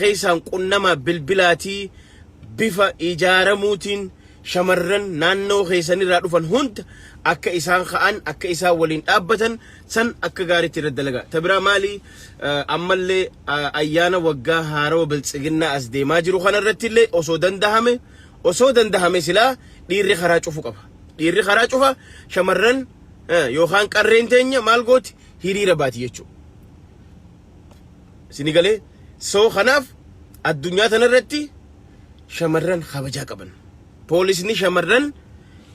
Keessaan qunnama bilbilaatii, bifa ijaaramuutiin shamarran naannoo keessanirraa dhufan hunda akka isaan ka'an, akka isaan waliin dhaabbatan san akka gaariitti irra dalagaa. Ta biraa maali? Ammallee ayyaana waggaa haarawa biltsiginnaa as deemaa jiru kanarratti illee osoo dandahame silaa dhiirri karaa cufu qaba. Dhiirri karaa cufa, shamarran yookaan qarreen teenya maal gooti? Hiriira baati jechuudha. Isin galee? So kanaaf addunyaa tanarratti shamarran kabajaa qaban. Poolisni shamarran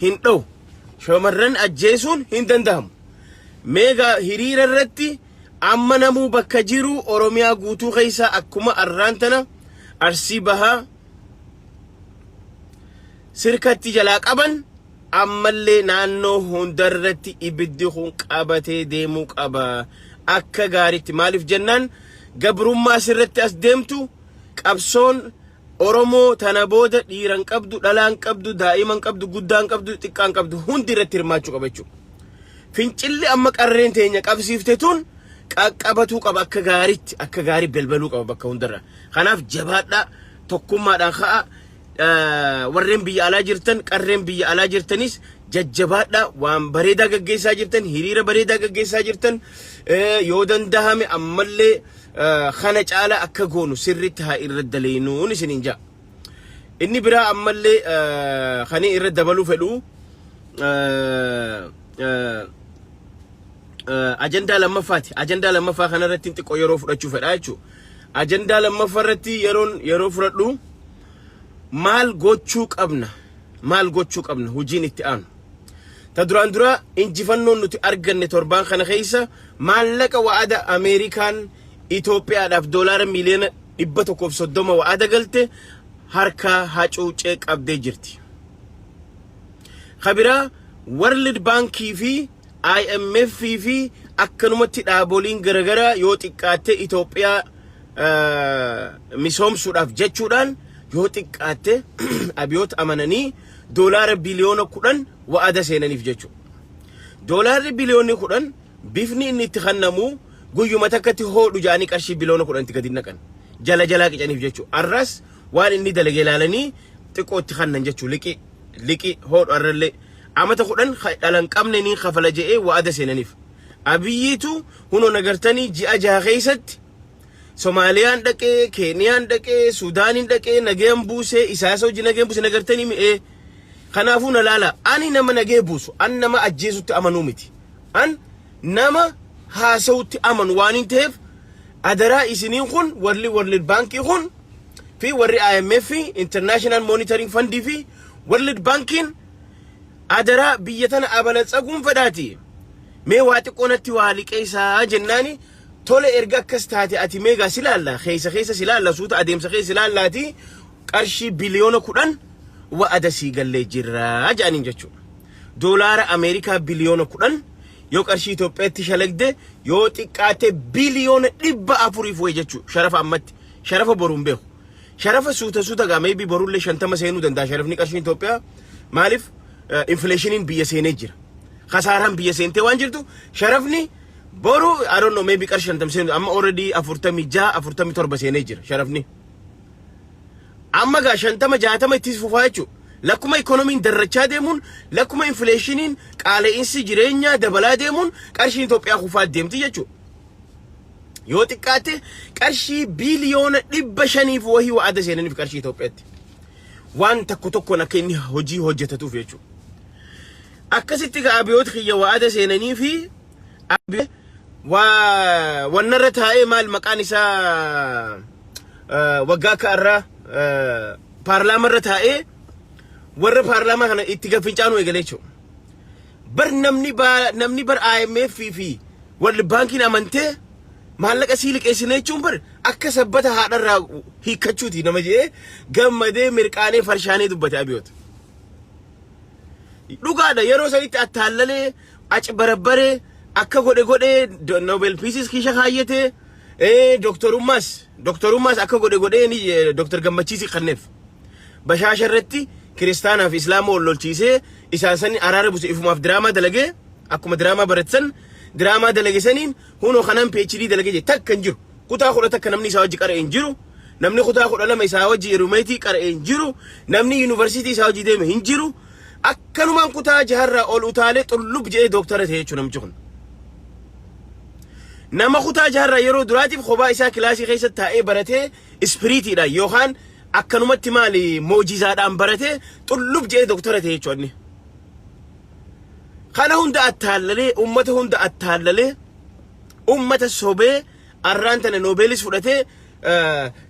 hin dha'u. Shamarran ajjeesuun hin danda'amu. Meegaa hiriira irratti amma namuu bakka jiru Oromiyaa guutuu keessa akkuma arraan tana Arsii Bahaa sirkatti jalaa qaban, ammallee naannoo hundarratti ibiddi kun qabatee deemuu qaba. Akka gaariitti, maaliif jennaan, gabrummaa sirratti as deemtu qabsoon Oromoo tana booda dhiiran qabdu, dhalaan qabdu, daa'iman qabdu, guddaan qabdu, xiqqaan qabdu, hundi irratti hirmaachuu qaba jechuudha. Fincilli amma qarreen teenya qabsiifte tun qaqqabatuu qaba akka gaariitti, akka gaarii belbaluu qaba bakka hundarra. Kanaaf jabaadhaa, tokkummaadhaan ka'a. Warreen biyya alaa jirtan, qarreen biyya alaa jirtanis jajjabaadhaa, waan bareedaa gaggeessaa jirtan, hiriira bareedaa gaggeessaa jirtan, yoo dandahame ammallee kana caala akka goonu sirritti haa irra daleenuun isiniin ja'a. Inni biraa ammallee kan irra dabaluu fedhu ajandaa lammaffaati. Ajandaa lammaffaa kanarratti xiqqoo yeroo fudhachuu fedha jechuudha. Ajandaa lammaffaa irratti yeroo fudhadhu, maal gochuu qabna? Maal gochuu qabna? Hojiin itti aanu. Ta duraan dura injifannoon nuti arganne torbaan kana keessa maallaqa wa'ada Ameerikaan Itoophiyaadhaaf $130 miliyoona wa'ada galte harka hacuucee qabdee jirti. Kabiraa World Baankii fi IMF fi akkanumatti dhaaboliin garaagaraa yoo xiqqaatte Itoophiyaa misoomsuudhaaf jechuudhaan yoo xiqqaatte abiyoota amananii $10 biliyoona wa'ada seenaniif jechuudha. Doolaarri 10 biliyoonni bifni inni itti kennamu guyyuma takkatti hoodhu jedhanii qarshii 10 biliyoona itti gadi naqan. Jala jalaa qicaniif jechuudha. Arras waan inni dalage ilaalanii xiqqoo itti kennan jechuudha. Liqii liqii hoodhu arrallee amata 10 dhala hin qabne ni kafala je'ee wa'ada seenaniif. Abiyyiitu hunoo nagartanii ji'a 6 keessatti Somaaliyaan dhaqee, Keeniyaan dhaqee, Suudaaniin dhaqee, nageen buusee, Isaas hojii nageen buuse nagartanii mi'ee. Kanaafuu na laala, ani nama nagee buusu, an nama ajjeesutti amanuu miti. An nama haasa'utti amanu waan hin ta'eef, adaraa isiniin kun warri World Baankii kun fi warri IMF, International Monitoring Fund fi World Bankiin, adaraa biyya tana abalatsaguun fedhaati. Mee waa xiqqoo natti waa liqeessaa jennaani, tole, erga akkas taate ati meegaa si laalla, keessa keessa si laalla, suuta adeemsa keessa si laallaati, qarshii 10 biliyoona wa'ada sii gallee jirraa jedhaniin jechuudha. Doolaara Ameerikaa 10 biliyoona yoo qarshii Itoophiyaatti shalagde yoo xiqqaate 400 biliyooniif wayi jechuudha. Sharafa ammatti, sharafa boruun beeku. Sharafa suuta suuta gaa maybe borullee 50 seenuu danda'a sharafni qarshiin Itoophiyaa. Maaliif? Inflationiin biyya seenee jira. Kasaaraan biyya seentee waan jirtu sharafni boru, I don't know, maybe qarshii 50 seenuu, amma already 46, 47 seenee jira sharafni. Amma gaa 50, 60 itti fufaa jechuudha. Lakkuma ikoonomiin darrachaa deemuun, lakkuma inflationiin, qaala'insi jireenyaa dabalaa deemuun qarshiin Itoophiyaa kufaa deemti jechuudha. Yoo xiqqaate qarshii 500 biliyooniif wahii wa'ada seenaniif qarshii Itoophiyaatti. Waan tokko tokkoon akka inni hojii hojjetatuuf jechuudha. Akkasitti gaa abiyoota kiyya wa'ada seenanii fi waa wannarra taa'ee, maal maqaan isaa, waggaa akka irraa paarlaamarra taa'ee warra paarlaamaa kana itti gaffincaanuu eegalee jechuudha. Bar namni bar IMF fi World Bankiin amantee maallaqa sii liqeessine jechuun bar akka sabbata haadharraa hiikkachuuti nama jedhee gammadee mirqaanee farshaanee dubbate abiyoota. Dhugaadha, yeroo sanitti attaallalee acbarabbaree akka godhe godhee Nobel Peace kiisha kaayyatee, doktorummaas akka godhe godhee ni Doktor Gammachiisi kanneef. Bashaasha irratti kiristaanaa fi islaama wal lolchiisee isaan sani araara buse, ifumaaf diraamaa dalagee, akkuma diraamaa baratan diraamaa dalage saniin hunoo kanaan PhD dalagee jee. Takka hin jiru. Kutaa 11 namni isaa wajji qara'e hin jiru. Namni kutaa 12 isaa wajji roommate qara'e hin jiru. Namni yuunivarsiitii isaa wajji deeme hin jiru. Akkanumaan kutaa jaharraa ol utaalee xullub jedhee dooktara ta'e jechuudha namichi kun. Nama kutaa jaharraa yeroo duraatiif kophaa isaa kilaasii keessa taa'ee baratee, ispiriitiidhaan yookaan akkanumatti maali moojizaadhaan baratee xullub jedhee dooktara ta'e jechuudha inni. Kana hunda attaallalee, ummata hunda attaallalee, ummata sobee, arraan tana noobeelis fudhatee,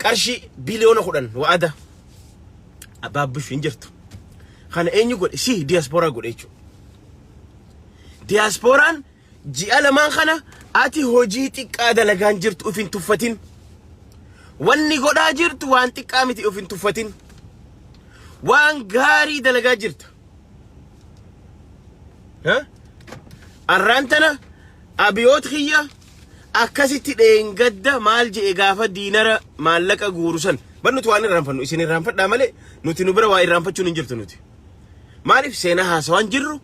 qarshii biliyoona 10 wa'ada. Abaabbishu hin jirtu. Kana eenyu godhe? Si diyaaspooraa godhe jechuudha. Diyaasporaan ji'a lamaan kana ati hojii xiqqaa dalagaan jirtu, of hin tuffatin. Wanni godhaa jirtu waan xiqqaa miti, of hin tuffatin. Waan gaarii dalagaa jirta. Ha? Arraan tana abiyoot kiyya akkasitti dheengadda maal je'e gaafa diinara maallaqa guuru san? Bar nuti waan irraanfannu isin irraanfadhaa malee nuti nu bira waa irraanfachuun hin jirtu nuti. Maaliif? Seenaa haasawaan jirru,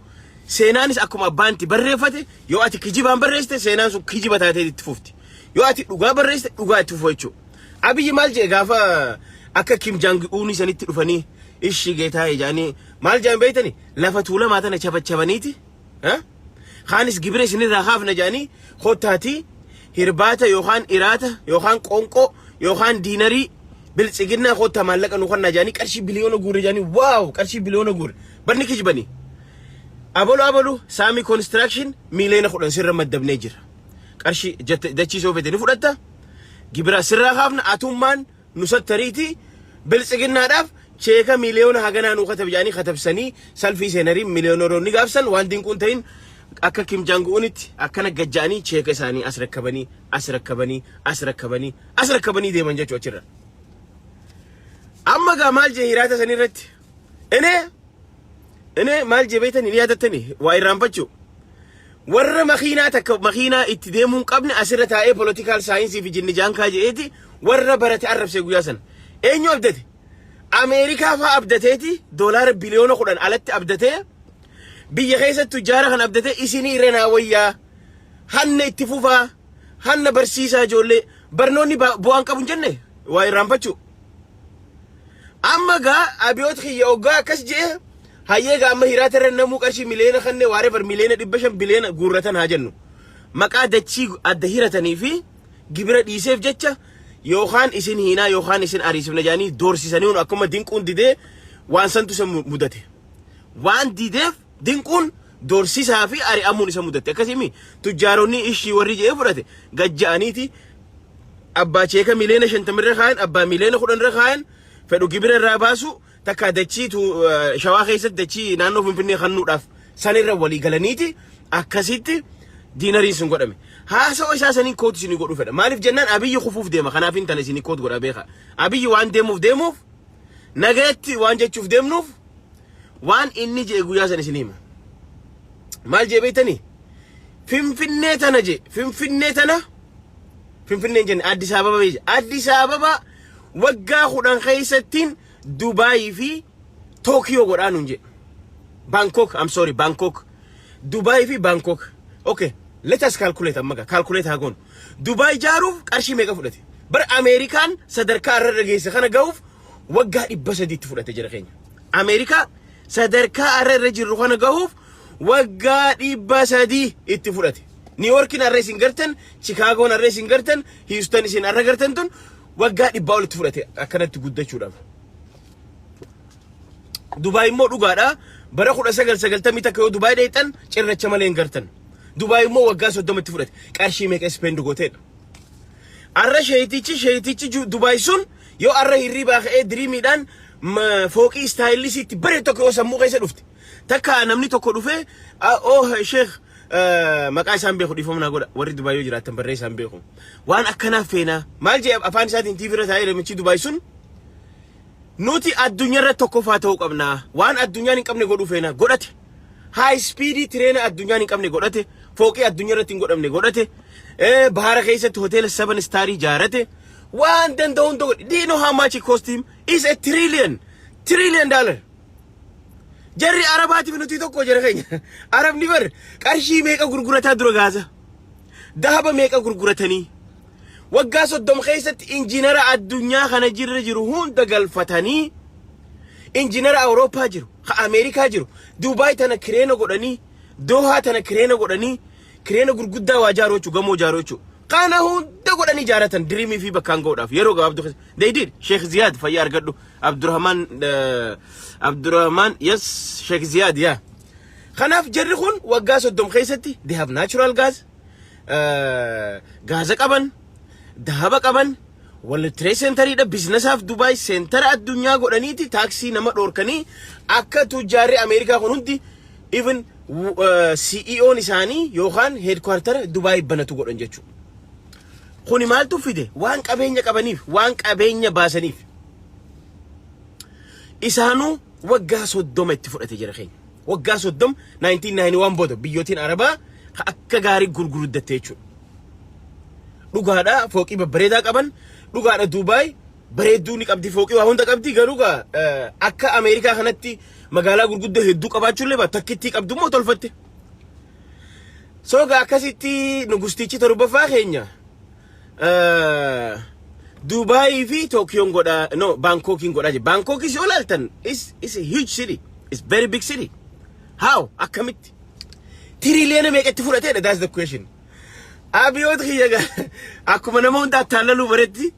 seenaanis akkuma abbaanti barreeffate. Yoo ati kijibaan barreessite, seenaan sun kijiba taatee itti fufti. Yoo ati dhugaa barreessite, dhugaa itti fufa jechuudha. Abiyyi maal je'e gaafa akka Kim Jong Unii sanitti dhufanii ishii geetaa jedhanii? Maal jedhan beektani? Lafa Tuulamaa tana chabachabaniiti. Kaanis gibira isinirraa kaafna jedhanii, kottaatii hirbaata yookaan iraata yookaan qoonqoo yookaan diinarii biltsiginnaa kottaa maallaqa nu kannaa jedhanii, qarshii biliyoona guurre jedhanii. Wow, qarshii biliyoona guurre, barni kijibanii. Abalu abalu saamii construction miiliyoona 10 sirra maddabnee jira. Qarshii dachii soo fete ni fudhatta. Gibira sirraa kaafna, atummaan nu sattariiti biltsiginnaadhaaf cheeka miiliyoona haganaa nuu katab jedhanii katabsanii salfii seenarii miiliyoonaroonni gaafsan waan dinquun ta'in akka Kim Jong Unitti akkana gajja'anii cheeka isaanii as rakkabanii, as rakkabanii, as rakkabanii, as rakkabanii deeman jechuu achirra. Amma gaa maal jee hiraata sanii irratti? Inee maal jee beektanii? Ni yaadattanii waa irraanfachuu. Warra makiinaa takka makiinaa itti deemuu hin qabne asirra taa'ee political science fi jinni jaankaa je'eeti warra barate arrabsee guyyaa sana. Eenyu abdate? Ameerikaa fa'aa abdateeti, doolaara biliyoona 10 alatti abdatee, biyya keessatti tujjaara kan abdatee, isinii irra naa wayyaa, hanna itti fufaa, hanna barsiisaa ijoollee, barnoonni bu'aan qabu hin jenne waa irraanfachuu. Amma gaa abiyoot kiyya oggaa akkas je'e, hayyee gaa amma hiraata irra namuu qarshii miliyoona kannee waaree bar miliyoona 500 biliyoona guurratan haa jennu. Maqaa dachii adda hiratanii fi gibira dhiiseef jecha yookaan isin hiinaa yookaan isin ariisifna jedhanii doorsisanii, akkuma Dinquun didee waan santu isa mudate. Waan dideef Dinquun doorsisaa fi ari'amuun isa mudatte. Akkasii tujjaaronni ishii warri je'ee fudhate gajja'aniiti abbaa cheeka miliyoona 50rra kaayan, abbaa miliyoona 10rra kaayan, fedhu gibira irraa baasu, takka dachii Shawaa keessatti dachii naannoo Finfinnee kennuudhaaf sanirra walii galaniiti akkasitti diinariin sun godhame. Haasawa isaa saniin quote isinii godhuu fedha. Maaliif jennaan, Abiyyi kufuuf deema. Kanaaf hin tane isinii quote godha beeka. Abiyyi waan deemuuf deemuuf nagayatti waan jechuuf deemnuuf waan inni je'e guyyaa san isinii hima. Maal jee beektanii? Finfinnee tana jee. Finfinnee tana, Finfinneen jenne, Addis Ababa beeja. Addis Ababa waggaa 10 keessattiin Dubaayii fi Tookiyoo godhaa nuun jedhe. Bangkok, I'm sorry, Bangkok. Dubaayii fi Bangkok. Okay, let us calculate amma gaa, calculate haa goonu. Dubaay ijaaruuf qarshii meeqa fudhate? Bara Ameerikaan sadarkaa irra geesse kana gahuuf waggaa 300tti fudhate jira keenya. Ameerikaa sadarkaa irra irra jirru kana gahuuf waggaa 300 itti fudhate. New Yorkin har'a isin gartan, Chicagoon har'a isin gartan, Houston isin har'a gartan tun waggaa 100 olitti fudhate akkanatti guddachuudhaaf. Dubaay immoo dhugaadha. Bara 1991 yoo Dubaay dheexan cirracha malee hin gartan. Dubaay immoo waggaa 30tti fudhate. Qarshii meeqa spend gooteedha? Arra sheeyitichi Dubaay sun yoo arra hirribaa ka'ee dreamiidhaan fooqii stylisiitti bare tokko yoo sammuu keessa dhufte. Takka namni tokko dhufee, "Oh sheekh," maqaa isaan beeku, dhiifama naa godha, warri Dubaay yoo jiraatan barree isaan beeku. Waan akkanaaf feenaa. Maal jee afaan isaatiin TV irra taa'ee namichi Dubaay sun? Nuti addunyaarra tokkoffaa ta'uu qabna. Waan addunyaan hin qabne godhuu feena godhate. High speed train addunyaan hin qabne godhate. Fooqii addunyaa irratti hin godhamne godhate. Bahara keessatti hoteela seven star ijaarate. Waan danda'u hunda godhe. Do you know how much it cost him? Is a trillion. Trillion dollar. Jarri Arabaatiif nuti tokko jara keenya. Arabni bar qarshii meeqa gurgurataa dura Gaza? Dahaba meeqa gurguratanii? Waggaa 30 keessatti injiinara addunyaa kana jirra jiru hunda galfatanii, injiinara Awurooppaa jiru, ka Ameerikaa jiru, Duubaay tana kireena godhanii, Doohaa tana kireena godhanii, kireena gurguddaa waa ijaaruu jechuudha, gamoo ijaaruu jechuudha. Kana hunda godhanii ijaaratan dreamii fi bakkaan ga'uudhaaf yeroo gabaabduu keessa. They did. Sheekh Ziyaad, fayyaa argadhu. Abdurrahman, Abdurrahman, yes, Sheekh Ziyaad, yaa. Kanaaf jarri kun waggaa 30 keessatti they have natural gas, gaaza qaban, dahaba qaban, World Trade Centeriidha. Businessaaf Dubaay centera addunyaa godhaniiti taaksii nama dhoorkanii akka tujjaarri Ameerikaa kun hundi, even CEO'n isaanii yookaan headquarter Dubaay banatu godhan jechuudha. Kuni maaltu fide? Waan qabeenya qabaniif, waan qabeenya baasaniif. Isaanuu waggaa 30 itti fudhate jira keenya. Waggaa 30, 1991 booda biyyootiin Arabaa akka gaarii gurguddatte jechuudha. Dhugaadha, fooqii babbareedaa qaban, dhugaadha, Duubaay bareedduu ni qabdi, fooqii waa hunda qabdi. Garuu gaa akka Ameerikaa kanatti magaalaa gurguddoo hedduu qabaachuullee baatu, takkittii qabdu immoo tolfatte. So gaa akkasitti nugustichi torbaffaa keenya Duubaayii fi Tookiyoon godhaa, no, Baankookiin godhaa jira. Baankookis yoo ilaaltan is a huge city. It's very big city. How? Akkamitti? Tiriliyoona meeqatti fudhateedha? That's the question. Abiyoot kiyya gaa akkuma nama hunda attaallaluu baretti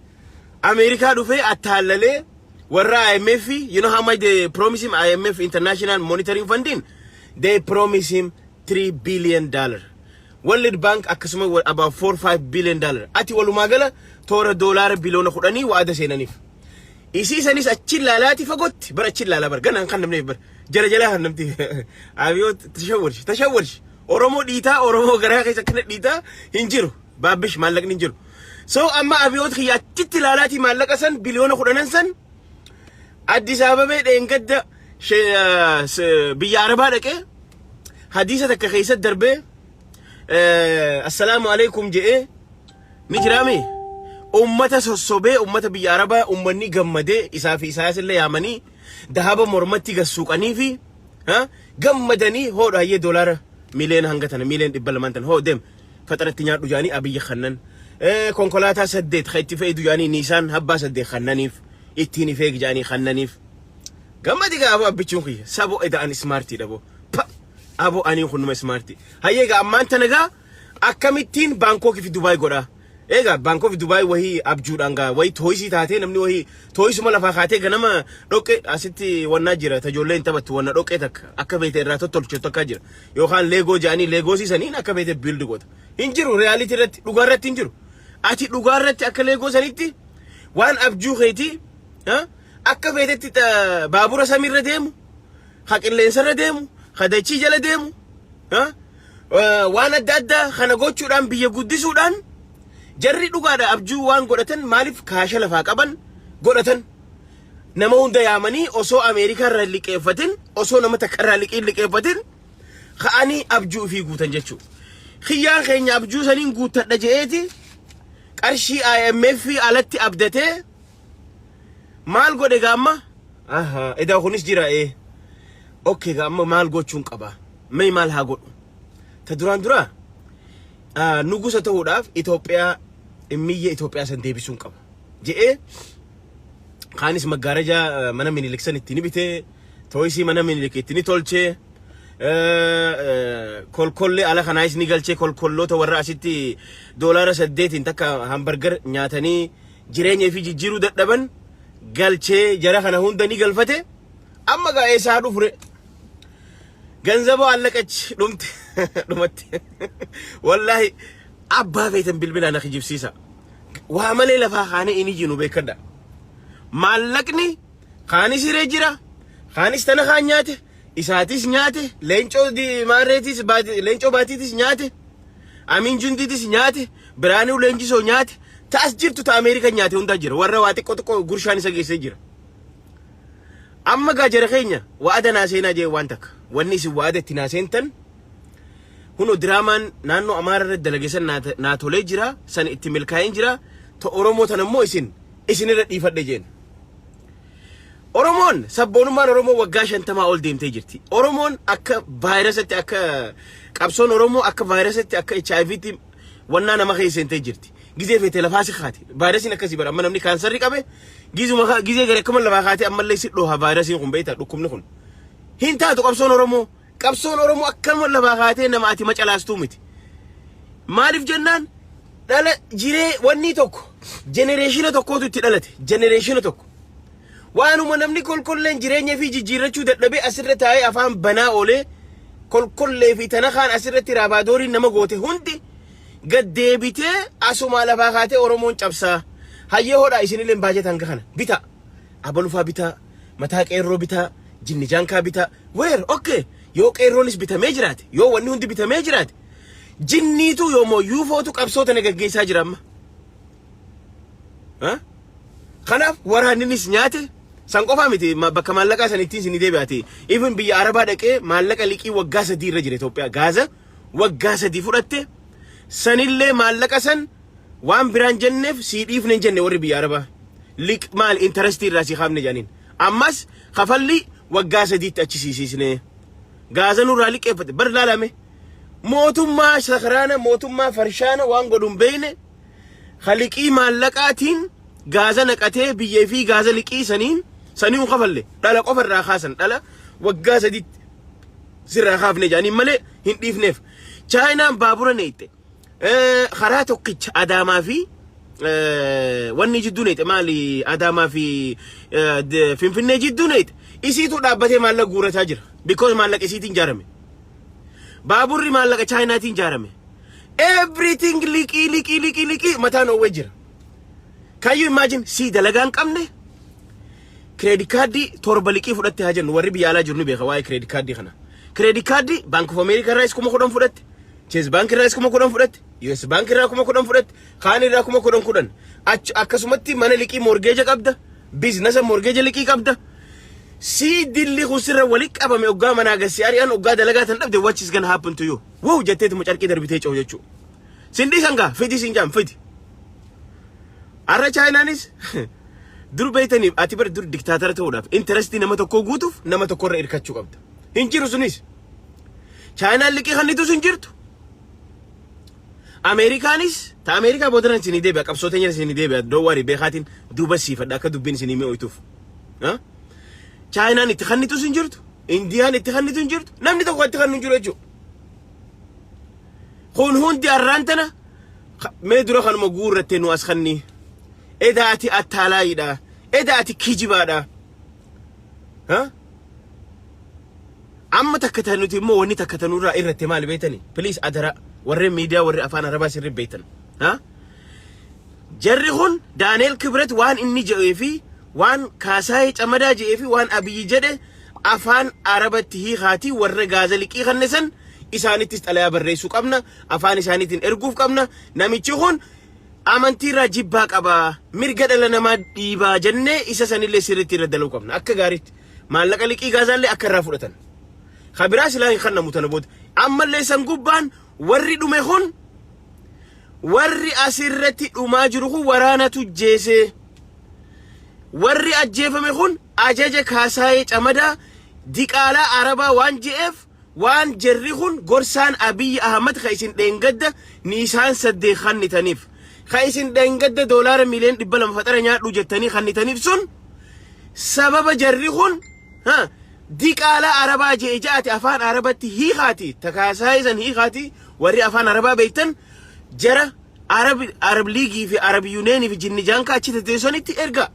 Ameerikaa dhufee attaallalee warra IMF. You know how much they promise him? IMF, International Monetary Funding, they promise him $3 billion. World Bank akkasuma about 4 $5 billion. Ati walumaa gala toora doolaara biliyoona 10 wa'ada seenaniif. Isii sanis achi ilaalaati fagootti bara achi ilaalaa bara ganaan kan namni bara jala jalaa kan namti. Abiyoot tashawwarshi tashawwarshi, Oromoo dhiitaa, Oromoo garaa keessa akkana dhiitaa hin jiru, baabbish maallaqni hin jiru. So amma Abiyoot kiyya achitti ilaalaati maallaqa san biliyoona 10 san Addis Ababee dheengadda biyya Arabaa dhaqee hadiisa takka keessatti darbee "Assalaamu alaikum" jedhee ni jiraami. Ummata sossobee, ummata biyya Arabaa, ummanni gammadee isaa fi isaas illee yaamanii dahaba mormatti gassuuqanii fi gammadanii, "Hoodha, hayyee, doolaara miliyoona hanga tana, miliyoona 200 tana, hoo deem faxaratti nyaadhu" jaanii Abiyyi kannan. Konkolaataa saddeet kan itti fe'idu jaanii Niisaan abbaa saddeet kannaniif, ittiin ifeeg jaanii kannaniif. Gammadi gaafa abbichuun kiyya sabo eda'an smartiidha boo. Pa abo aniin kun numa smartii. Hayyee gaa ammaan tana gaa akkamittiin Baankooki fi Dubaay godhaa? Egaa Baankoo fi Dubaay wahii abjuudhaan gaa wahii toysii taatee, namni wahii toysuma lafaa kaatee ganama dhoqqee asitti wannaa jira, tajoolleen taphattu wanna dhoqqee takka akka beete irraa tottolchetu takka jira. Yookaan Lego jedhanii Lego siisaniin akka beete build goota. Hin jiru reality irratti, dhugaa irratti hin jiru. Ati dhugaa irratti akka Lego sanitti waan abjuu keetii akka feetetti baabura samiirra deemu, ha qilleensarra deemu, ha dachii jala deemu, waan adda addaa kana gochuudhaan biyya guddisuudhaan jarri dhugaadha abjuu waan godhatan. Maaliif kaasha lafaa qaban godhatan? Nama hunda yaamanii osoo Ameerikaa irraa liqeeffatin, osoo nama takka irraa liqiin liqeeffatin ka'anii abjuu ofii guutan jechuudha. Kiyyaan keenya abjuu saniin guuttadha je'eeti qarshii IMF alatti abdatee maal godhe gaamma? Aha, edaa kunis jira ee. Okay, gaamma maal gochuun qaba? Mee maal haa godhu? Ta duraan dura nugusa ta'uudhaaf Itoophiyaa, miyya Itoophiyaa san deebisuun qaba je'ee kaanis maggaarajaa mana Minilik san itti ni bitee, toysii mana Minilik itti ni tolchee, kolkollee ala kanaayis ni galchee, kolkolloota warra asitti doolaara 8n takka hamburger nyaatanii jireenya fi jijjiiruu dadhaban galchee, jara kana hunda ni galfate. Amma gaa eessaa dhufure? Ganzaboo allaqachi, dhumte, dhumatti. Wallaahi abbaa feetan bilbilaa na kijibsiisa. Waa malee lafaa kaanee inni jiru beekadha. Maallaqni kaanis hiree jira, kaanis tana kaan nyaate, isaatis nyaate, leencoo maarreetis, leencoo baatiitis nyaate, amiin jundiitis nyaate, biraanuu leenjisoo nyaate, taas jirtu ta Ameerikaa nyaate hundaa jira. Warra waa xiqqoo xiqqoo gurshaan isa geessee jira. Amma gaa jara keenya wa'ada naa seenaa jee waan takka. Wanni isin wa'ada itti naa seentan huno diraamaan naannoo Amaara irratti dalage san naa tolee jira, san itti milkaa'een jira. Ta Oromoo tan ammoo isinirra dhiifadhe jeen. Oromoon sabboonummaan Oromoo waggaa 50 ol deemtee jirti. Oromoon akka vaayirasatti, akka qabsoon Oromoo akka vaayirasatti, akka HIVtti wannaa nama keessa seentee jirti. Gizee feete lafaa si kaati. Vaayirasiin akkasii bara amma namni kaansarri qabe gizuma gizee gara akkuma lafaa kaatee ammallee si dhoha vaayirasiin kun, beektaa, dhukkubni kun. Hin taatu qabsoon Oromoo. Qabsoon Oromoo akkanuma lafaa kaatee nama ati macalaastuu miti. Maaliif jennaan, dhala jiree wanni tokko generation tokkootu itti dhalate, generation tokko. Waanuma namni kolkolleen jireenya fi jijjiirrachuu dadhabee asirra taa'ee afaan banaa oolee, kolkollee fi tana kaan asirratti raabaadooriin nama goote hundi gad deebitee asumaa lafaa kaatee Oromoon cabsaa. Hayyee, hodhaa, isinillee baajata hanga kana bitaa. Abalufaa bitaa, mataa qeerroo bitaa, jinni jaankaa bitaa. Weer okay, yoo qeerroonis bitamee jiraate, yoo wanni hundi bitamee jiraate, jinniitu yoomoo yuufootu qabsoo tana gaggeessaa jira amma. Kanaaf waraanninis nyaate san qofaa miti, bakka maallaqaa san ittiin isin deebi'aati. Even biyya Arabaa dhaqee maallaqa liqii waggaa 3 irra jira Itoophiyaa. Gaaza waggaa 3 fudhatte sanillee maallaqa san waan biraan jenneef sii dhiifne hin jenne warri biyya Arabaa. Liq maal interest irraa sii kaafne jedhaniin. Ammas kafalli waggaa 3tti achi siisiisne. Gaaza nurraa liqeeffate bar laalame. Mootummaa sakaraana, mootummaa farshaana, waan godhu hin beekne, liqii maallaqaatiin gaaza naqatee biyyee fi gaaza liqii saniin sanii hin kafalle, dhala qofa irraa kaasan, dhala waggaa 3tti sirraa kaafne jedhaniin malee hin dhiifneef. Chaayinaan baabura neeyxe, karaa tokkicha Adaamaa fi wanni jidduu neeyxe, maali, Adaamaa fi Finfinnee jidduu neeyxe, isiitu dhaabbatee maallaqa guurataa jira. Because maallaqa isiitiin ijaarame. Baaburri maallaqa Chaayinaatiin ijaarame. Everything liqii, liqii, liqii, liqii mataan oowwee jira. Can you imagine, si dalagaa hin qabne, credit card torba liqii fudhatte haa jennu. Warri biyya alaa jiru ni beeka waa'ee credit card kana. Credit card Bank of America irraas 10,000 fudhatte. Chase Bank irraas 10,000 fudhatte. US Bank irraa 10,000 fudhatte. Kaan irraa kuma kudhan kudhan. Akkasumatti mana liqii mortgage qabda. Business mortgage liqii qabda. Si dilli kun sirra walitti qabame, oggaa manaa gassi ari'an, oggaa dalagaa tan dhabde, what is gonna happen to you? Wow jetteetuma carqii darbitee ce'u jechuudha. Sin dhiisan gaa, fidi sin jaam fidi. Har'a Chaayinaanis dur beeytaniif ati bar dur diktaatara ta'uudhaaf interest nama tokkoo guutuuf nama tokkorra hirkachuu qabda. Hin jiru sunis. Chaayinaan liqii kannitus hin jirtu. Ameerikaanis ta Ameerikaa boodanan isinii deebi'a, qabsoo teenya isinii deebi'a, don't worry, beekaatiin duuba siifadha akka dubbiin isinii mi'ooytuuf. Chaayinaan itti kannitus hin jirtu. Indiyaan itti kannitu hin jirtu. Namni tokko itti kannu hin jiru jechuudha. Kun hundi arraan tana mee dura kanuma guurrattee nu as kanni. Eda ati attaalaayiidha. Eda ati kijibaadha. Amma takka tan nuti immoo wanni takka tanurraa irratti maali beektani? Please, adara, warreen miidiyaa, warri afaan Arabaa sirri beektan. Jarri kun Daaneel Kibret waan inni jedhee fi waan Kaasaayee Camadaa jedhee fi waan Abiyyi jedhe afaan Arabatti hiikaatii warra gaaza liqii kanne san isaanittis xalayaa barreessuu qabna, afaan isaaniitiin erguuf qabna. Namichi kun amantiirraa jibbaa qabaa, mirga dhala namaa dhiibaa jennee isa sanillee sirriitti irra dalaguu qabna. Akka gaariitti maallaqa liqii gaazaallee akka irraa fudhatan kabiraa silaa hin kannamu tana booda. Ammallee san gubbaan warri dhume kun, warri asirratti dhumaa jiru kun waraanatu jeesee, warri ajjeefame kun ajaja Kaasaayee Camadaa diqaalaa Arabaa waan je'eef, waan jarri kun gorsaan Abiyyi Ahmad ka isin dheengadda niisaan 8 kannitaniif, ka isin dheengadda doolaara miiliyoon 200 faxara nyaadhu jettanii kannitaniif sun, sababa jarri kun diqaalaa Arabaa je'e ja'ati afaan Arabatti hiikaati, takaasaayee san hiikaati. Warri afaan Arabaa beektan jara Arab Arab League fi Arab Union fi jinni jaanka achi teessonitti erga.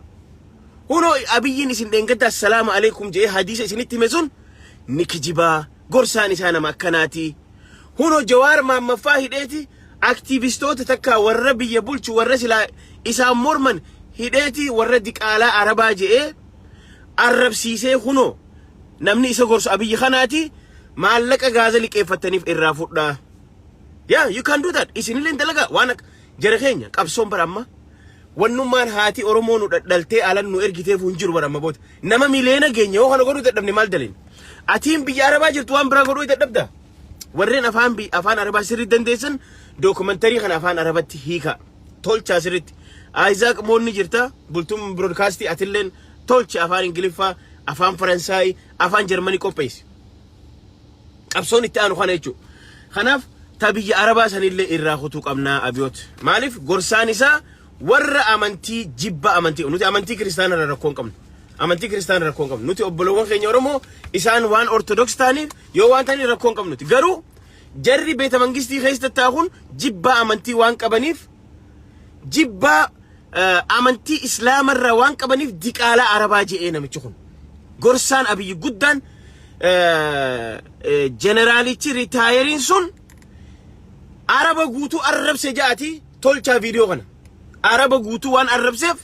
Hunoo Abiyyiin isin dheengadda assalaamu alaikum je'ee hadiisa isinitti hime sun ni kijibaa, gorsaan isaa nama akkanaati. Hunoo Jawaar Maammaffaa hidheeti, aktiivistoota takka warra biyya bulchu, warra silaa isaan morman hidheeti, warra diqaalaa Arabaa je'ee arrabsiisee, hunoo namni isa gorsu Abiyyi kanaati, maallaqa gaaza liqeeffattaniif irraa fudhaa. Yeah, you can do that. Isinillee dalagaa waan akka jara keenya qabsoon bara amma wannummaan haati Oromoo nu dhadhaltee alan nu ergiteef hin jiru bara amma booda. Nama miliyoona geenya yoo kana godhuu dadhabne maal daleen? Atiin biyya Arabaa jirtu waan biraa godhuu dadhabda. Warreen afaan Arabaa sirriitti dandeessan documentary kana afaan Arabatti hiika. Tolchaa sirriitti. Isaac Moonni jirta, Bultuun Broadcast, atilleen tolchi, afaan Ingiliffaa, afaan Faransaay, afaan Jarmanii qopheessi. Qabsoon itti aanu kana jechuudha. Kanaaf Ta biyya Arabaa sanillee irraa kutuu qabnaa Abiyoot. Maaliif gorsaan isaa warra amantii jibba amantii nuti amantii kiristaana irra rakkoo hin qabnu. Amantii kiristaana rakkoo hin qabnu. Nuti obbolowwan keenya Oromoo isaan waan Ortodoks ta'aniif yoo waan ta'aniif rakkoo hin qabnu nuti. Garuu jarri beeta mangistii keessa tattaa'uun jibbaa amantii waan qabaniif jibbaa amantii islaamarraa waan qabaniif diqaalaa Arabaa je'ee namichi kun. Gorsaan Abiyyi guddaan jeneraalichi retired sun Araba guutuu arrabse ja'ati tolchaa viidiyoo kana. Araba guutuu waan arrabseef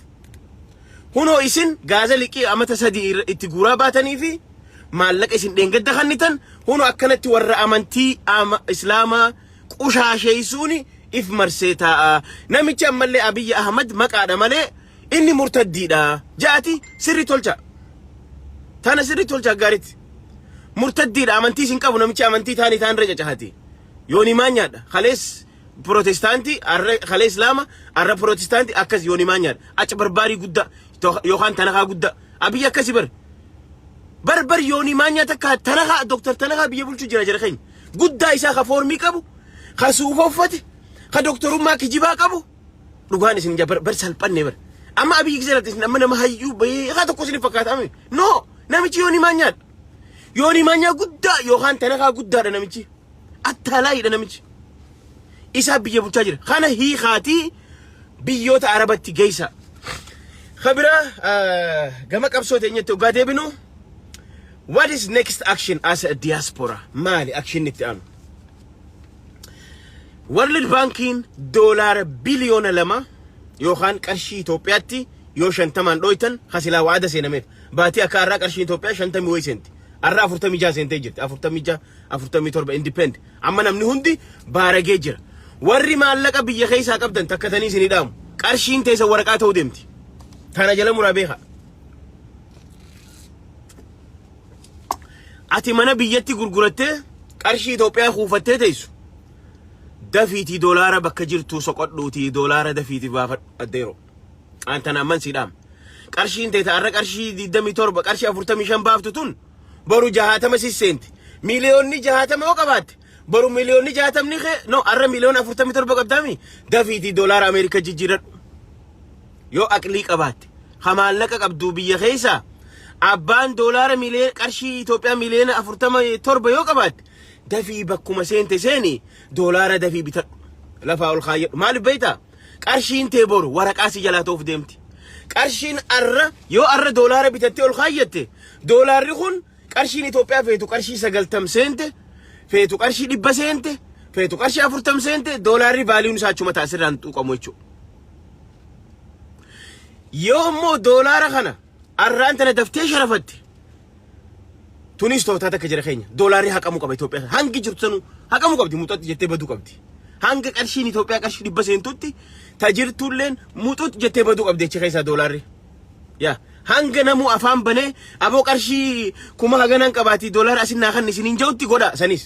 hunoo isin gaaza liqii amata 3 itti guuraa baatanii fi maallaqa isin dheengadda kannitan hunoo akkanatti warra amantii islaamaa qushaasheessuun if marsee taa'a. Namichi ammallee Abiyyi Ahmad maqaadha malee inni murtaddiidha. Ja'ati sirri tolcha. Tana sirri tolcha gaariitti. Murtaddiidha, amantii isin qabu namichi, amantii taanii taan irra cacahati. Yooni maanyaadha. Kalees Protestaantii, arra kalee Islaama, arra Protestaantii, akkas yooni maanyaadha. Aca barbaarii guddaa yookaan tanakaa guddaa. Abiyyi akkasi bar. Bar yooni maanyaa takka tanakaa Doktar tanakaa biyya bulchuu jira jara keenya. Guddaa isaa ka foormii qabu, ka suufa uffate, ka doktorummaa kijibaa qabu. Dhugaan isin bar bar salphanne bar. Amma Abiyyi gisee isin amma nama hayyuu beekaa tokko isin fakkaata ame. No, namichi yooni maanyaadha. Yooni maanyaa guddaa yookaan tanakaa guddaadha namichi. Attaalaayidha namichi. Isaa biyya bulchaa jira. Kana hiikaatii biyyoota Arabatti geessa. Kabira gama qabsoo teenyatti hoggaa deebinu, what is next action as a diaspora? Maali action itti aanu? World Bankiin doolaara biliyoona 2 yookaan qarshii Itoophiyaatti yoo 50n dhoytan kasilaa waada seenameef baatii akka har'aa qarshii Itoophiyaa 50 wayi seenti. Har'a 46 seentee jirti. 46, 47 independ. Amma namni hundi baaragee jira. Warri maallaqa biyya keessaa qabdan takkatanii isinii dhaamu. Qarshiin teessa waraqaa ta'uu deemti. Tana jala muraa beeka. Ati mana biyyatti gurgurattee qarshii Itoophiyaa kuufattee teessu. Dafiitii doolaara bakka jirtu soqodhuutii doolaara dafiitii baafadhu addeeroo. An tana amman sii dhaama. Qarshiin teeta har'a qarshii 27, qarshii 45 baaftu tun boru 60 sisseenti. Miliyoonni 60 yoo qabaatte boru miliyoonni 60 kee no har'a miliyoona 47 qabdaami, dafiitii doolaara Ameerikaa jijjiiradhu. Yoo aqlii qabaatte ha maallaqa qabdu biyya keessa abbaan doolaara miliyoona qarshii Itoophiyaa miliyoona 47 yoo qabaatte dafii bakkuma seente seeni doolaara dafii bitadhu. Lafaa ol kaayyadhu. Maaliif beektaa? Qarshiin tee boru waraqaa si jalaa ta'uuf deemti. Qarshiin arra yoo arra doolaara bitattee ol kaayyatte doolaarri kun qarshiin Itoophiyaa feetu qarshii 90 seente, feetu qarshii 100 seente, feetu qarshii 40 seente, doolaarri valuen isaa achuma ta'a, sirraan tuqamu jechuudha. Yoo immoo doolaara kana arraan tana daftee sharafatte, tunis tooftaa takka jira keenya, doolaarri haqamuu qaba. Itoophiyaa hangi jirtu sanuu haqamuu qabdi, muxatti jettee baduu qabdi. Hanga qarshiin Itoophiyaa qarshii 100 seentutti tajirtulleen muxut jettee baduu qabdi achi keessaa doolaarri. Yaa hanga namuu afaan banee aboo qarshii kuma haganaan qabaatii doolaara asin naa kan isiniin ja'utti godha sanis.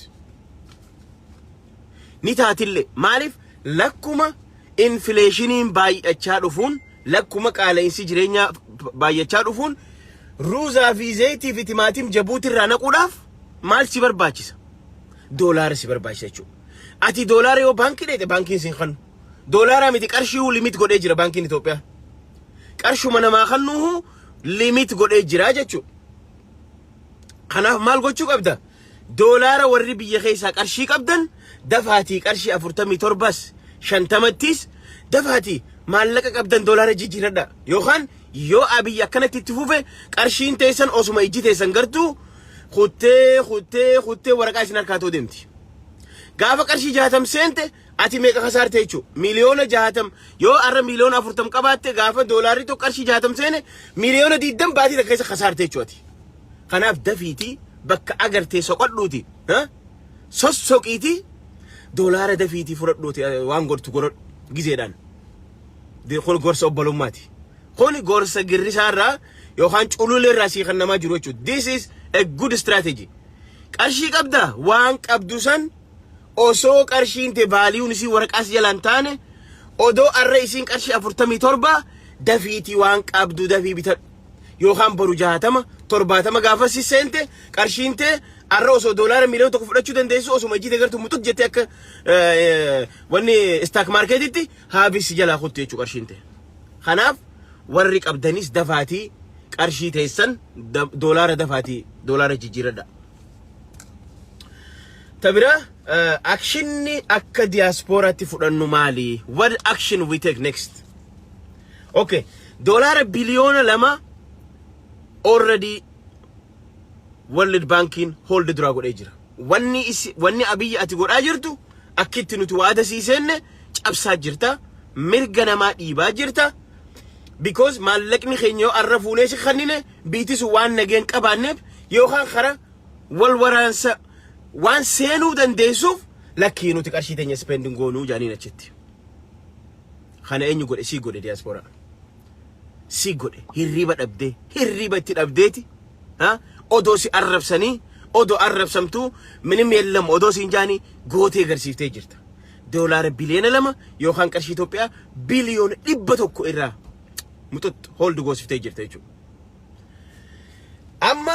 Ni taatillee, maaliif lakkuma inflationiin baay'achaa dhufuun, lakkuma qaala'insi jireenyaa baay'achaa dhufuun, ruuzaa fi zayitii fi timaatim Jabuutirraa naquudhaaf maal si barbaachisa? Doolaara si barbaachisa jechuudha. Ati doolaara yoo baankii dheete baankiin siin kannu. Doolaara miti, qarshii limit godhee jira baankiin Itoophiyaa. Qarshuma namaa kannuuhu limit godhee jira jechuudha. Kanaaf maal gochuu qabda? Doolaara warri biyya keessaa qarshii qabdan dafaatii qarshii 47s 50ttis dafaatii maallaqa qabdan doolaara jijjiiradha. Yookaan yoo Abiyyi akkanatti itti fufe qarshiin teessan osuma ijji teessan gartuu kuttee kuttee kuttee waraqaa isin harkaa ta'uu deemti. Gaafa qarshii 60 seente ati meeqa kasaarte jechuudha. Miliyoona 60 yoo har'a miliyoona 40 qabaatte, gaafa doolaarri tokko qarshii 60 seene miliyoona 20 baatii takka keessa kasaarte jechuudha ati. Kanaaf dafiitii bakka agartee soqodhuuti. Sossoqiitii doolaara dafiitii fudhadhuuti waan godhtu godhadhu gizeedhaan. Kun gorsa obbolummaati. Kun gorsa girrisaarraa yookaan cululeerraa sii kan namaa jiru jechuudha. This is a good strategy. Qarshii qabdaa, waan qabdu san osoo qarshiin te valuen isii waraqaas jalaan taane, odoo arra isiin qarshii 47, dafiitii waan qabdu dafii bitadhu. yookaan boru 60, 70 gaafa si seente, qarshiin tee arra osoo doolaara miliyoona 1 fudhachuu dandeessu, osuma ijji deegartu muxut jettee akka wanni stock marketitti haabii si jalaa kuttu jechuu qarshiin tee. Kanaaf warri qabdanis dafaatii qarshii teessan doolaara dafaatii doolaara jijjiiradha. Ta biraa, actionni akka diyaaspooraatti fudhannu maali? What action we take next? Okay, doolaara biliyoona 2 already World Bankiin hold duraa godhee jira. Wanni Abiyyi ati godhaa jirtu, akkitti nuti waada sii seenne cabsaa jirta. Mirga namaa dhiibaa jirta. Because maallaqni keenya yoo arra fuunee si kennine, biitti sun waan nageen qabaanneef yookaan kara wal waraansa waan seenuu dandeessuuf, lakkii, nuti qarshii teenya spending goonuu jaaniin achitti. Kana eenyu godhe? Sii godhe diyaaspooraa. Si godhe. Hirriba dhabdee, hirriba itti dhabdeeti. Ha? Odoo si arrabsanii, odoo arrabsamtuu, minim yeellam odoo siin jaanii gootee agarsiiftee jirta. Doolaara biliyoona 2 yookaan qarshii Itoophiyaa biliyoona 100 irraa muxuxxu hold goosiftee jirta jechuudha. Amma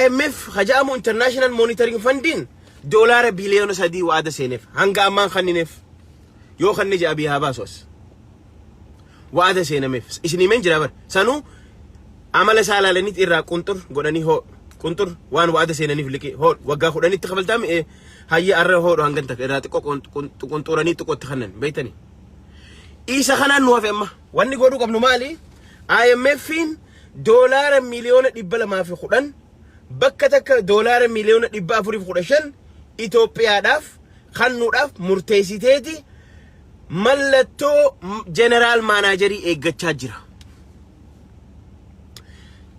IMF haja'amu, International Monitoring Fundiin, doolaara biliyoona 3 waada seeneef hanga ammaan kannineef yoo kanni ja'a biyyaa baasu as. Waada seenameef isin himeen jira bar. Sanuu amala isaa ilaalaniit irraa qunxur godhanii, hoo qunxur waan waada seenaniif liqii hoo waggaa 10tti kafaltaami, hayya, arra hoodhu hangan takka irraa xiqqoo qunxuranii xiqqootti kannan beektanii. Isa kanaan nu hafe. Amma wanni godhuu qabnu maali? IMF'n doolaara miliyoona 210, bakka takka doolaara miliyoona 415 Itoophiyaadhaaf kennuudhaaf murteessiteeti mallattoo general managerii eeggachaa jira.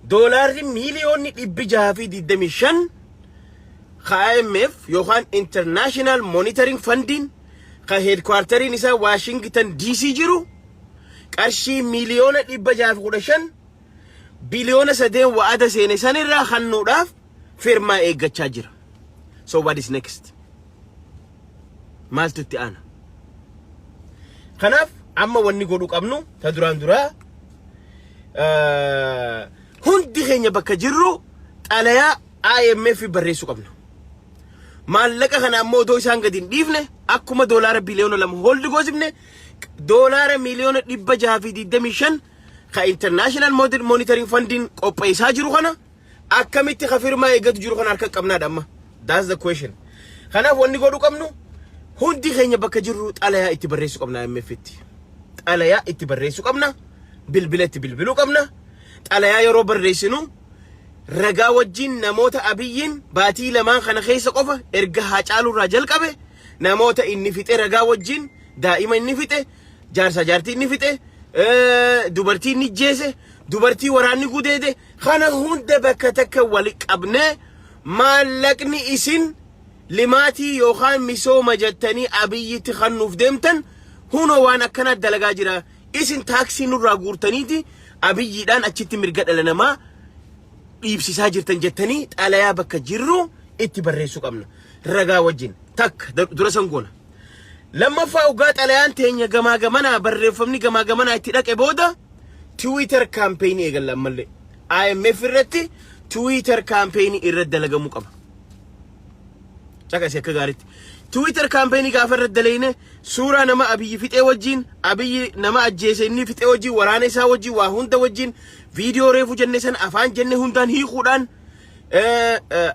Doolaarri miiliyoonni 625 IMF yookaan International Monitoring Fundiin ka headquarteriin isaa Washington DC jiru qarshii miiliyoona 615 biliyoona 3 wa'ada seene sanirraa kennuudhaaf firmaa eeggachaa jira. So what is next? Maaltu itti aana? Kanaaf amma wanni godhuu qabnu ta duraan duraa, hundi keenya bakka jirru xalayaa IMF barreessuu qabna. Maallaqa kana ammoo otoo isaan gadi hin dhiifne, akkuma doolaara biliyoona 2 hold goosifne, doolaara miiliyoona 625 ka International Monitoring Fundiin qopheessaa jiru kana akkamitti ka firmaa eeggatu jiru kana harka qabnaadha amma. That's the question. Kanaaf wanni godhuu qabnu, hundi keenya bakka jirru xalayaa itti barreessuu qabna IMF itti. Xalayaa itti barreessuu qabna. Bilbila itti bilbiluu qabna. Xalayaa yeroo barreessinu ragaa wajjin, namoota Abiyyiin baatii lamaan kana keessa qofa erga Haacaaluu irraa jalqabe namoota inni fixe ragaa wajjin, daa'ima inni fixe, jaarsa jaartii inni fixe, dubartii inni jeese, dubartii waraanni gudeede kana hunda bakka takka wali qabnee, maallaqni isin limaatii yookaan misooma jettanii Abiyyitti kennuuf deemtan hunoo waan akkanaa dalagaa jira. Isin taaksii nurraa guurtaniiti Abiyyiidhaan achitti mirga dhala namaa dhiibsisaa jirtan jettanii xalayaa bakka jirru itti barreessuu qabna. Ragaa wajjin takka dura san goona. Lammaffaa, ugaa xalayaan teenya gamaa gamanaa, barreeffamni gamaa gamanaa itti dhaqe booda, Twitter campaignii eegalla ammallee. IMF irratti Twitter campaignii irratti dalagamuu qaba. Caqasi akka gaariitti. Twitter campaignii gaafa irratti dalayne, suuraa nama Abiyyi fixee wajjin, Abiyyi nama ajjeese inni fixee wajjin, waraana isaa wajjin, waa hunda wajjin, viidiyoo reefu jenne san afaan jenne hundaan hiikuudhaan,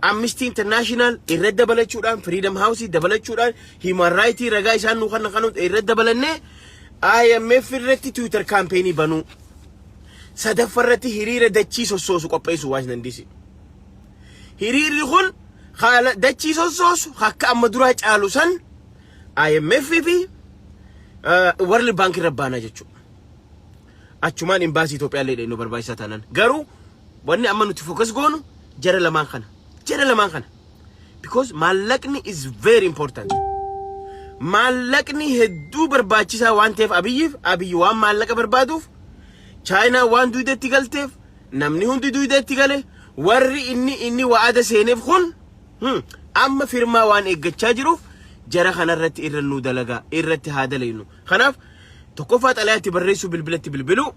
Amnesty International irratti dabalachuudhaan, Freedom House dabalachuudhaan, Human Rights ragaa isaan nu kana kanu irratti dabalannee IMF irratti Twitter campaignii banuu. Sadaffaa irratti hiriira dachii sossoosu qopheessu Washington DC. Hiriirri kun haala dachii sossoosu akka amma duraa caalu san IMF fi World Bank irra baanaa jechuudha. Achumaan imbaasii Itoophiyaa illee nu barbaachisaa taanaan. Garuu wanni amma nuti focus goonu jara lamaan kana. Jara lamaan kana. Because maallaqni is very important. Maallaqni hedduu barbaachisaa waan ta'eef Abiyyiif, Abiyyi waan maallaqa barbaaduuf, Chaayinaa waan duudetti galteef, namni hundi duudetti gale, warri inni wa'ada seeneef kun amma firmaa waan eeggachaa jiruuf, jara kanarratti irra nu dalagaa irratti haa dalaynu. Kanaaf tokkoffaa xalayaatti barreessuu, bilbilatti bilbiluu.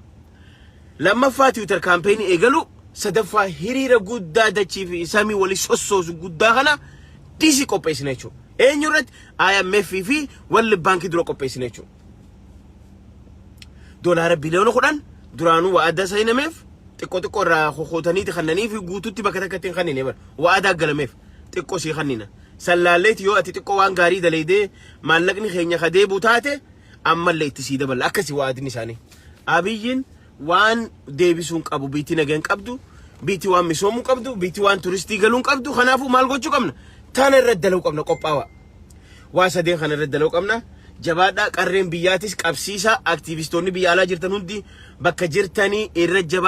Lammaffaa, Twitter campaign eegalu. Sadaffaa, hiriira guddaa dachii fi samii walii sossoosu guddaa kana DC qopheessina jechuudha. Eenyu irratti? IMF fi World Bank dura qopheessina jechuudha. Doolaara biliyoona 10 duraanuu wa'adaa seenameef xiqqoo xiqqoo irraa kokkootaniiti kannanii fi guututti bakka takkatti hin kannine bara wa'adaa galameef xiqqoo sii kannina. Sallaalleeti yoo ati xiqqoo waan gaarii daleedee maallaqni keenya ka deebi'u taate, ammallee itti sii dabala, akkasii wa'adni isaanii. Abiyyiin waan deebisuun qabu, biitti nagaan qabdu, biitti waan misoomuu qabdu, biitti waan turistii galuun qabdu. Kanaafuu maal gochuu qabna? Tana irratti dalaguu qabna, qophaawaa. Waa sadeen kana irratti dalaguu qabna. Jabaadhaa, qarreen biyyaatis qabsiisaa, aktiivistoonni biyya alaa jirtan hundi bakka jirtanii irra jabaa.